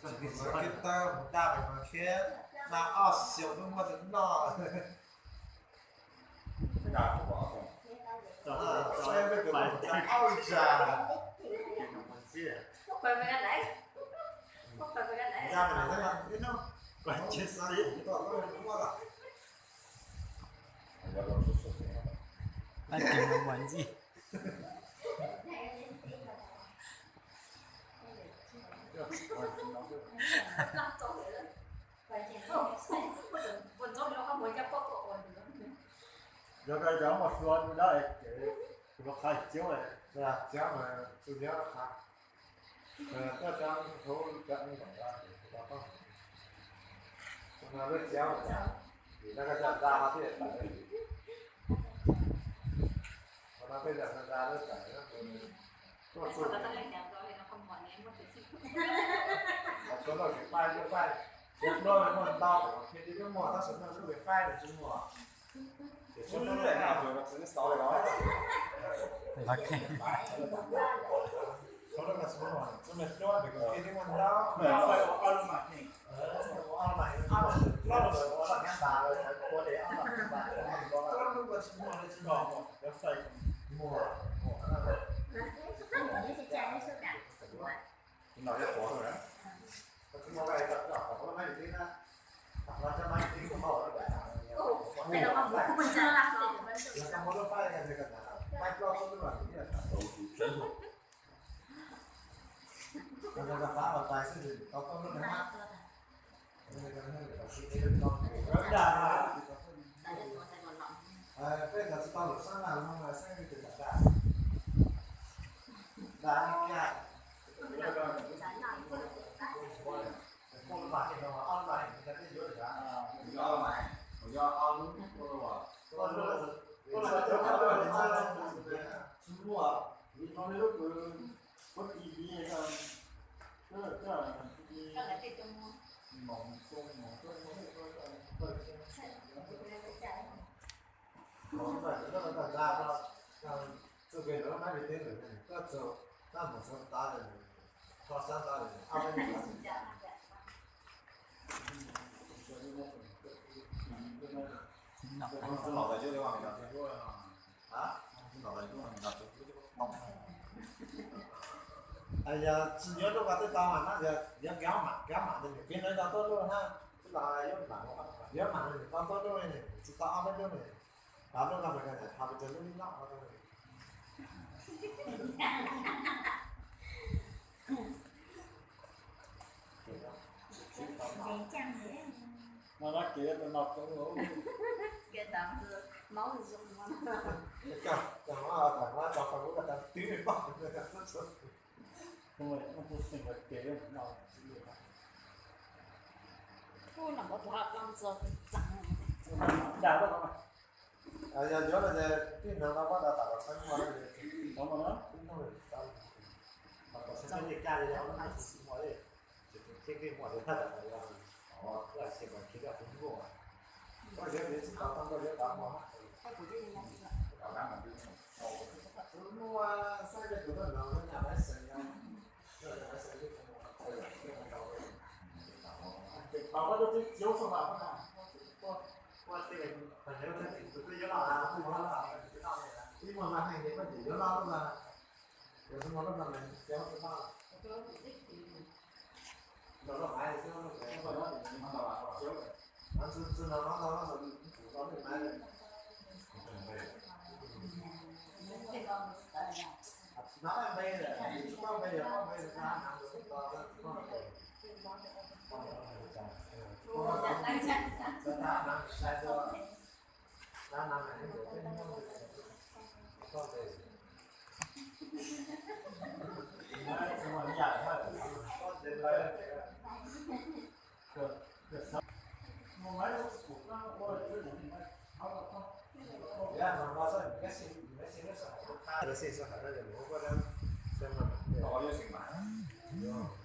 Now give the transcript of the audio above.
Kis taw mus daj pem mas khiav, na ob xyoos twb muaj tus noj. Ua zas. Tab sis mas muaj ntxij. Yog koj cov muaj suav dab ces kuv los qha ciab, ciab mas tus nyob qha, tuaj cov hauv cov me nyuam, no lub ciab, vim no koj cov nta ho thiaj tawm, no tej zaum nta lub tawm. Suav no kev faib, kev faib, kev faib muaj ntau, kev faib muaj, tab sis no lub kev faib tsis muaj. Peb tsis tau lwm sab naj no, sab twg lam dag, dag kiag. Koj mas no ob lub mas, yog ob lub, yog ob lub, Yog tsis yuav lub ko twb tau mas na, yog kev ob mam, kev ob mam ntawd nws kev hlawv tau tuaj lub na, tsis los yuav mam, yuav mam nws tau tuaj lub ne, tsis tau ob peb lub ne, tau lub no mas ho pes tsawg lub ib loj. No no kev no tau. Yog yuav no ces tij neeg no muab rau tom kom txheeb muag no, kom txheeb muag li, ces tij muag li, koj yuav li tsis tau tau, koj yuav tau muag. Kuv muaj xab ces kuv tuaj no, nyaj laiv xeem no, nyaj laiv xeem, ces tau koj tuaj tib txiv xwb mas, ib muag mas heev ces koj tseem yuav loj loj, yog xwb no lub no mas txiv xwb no.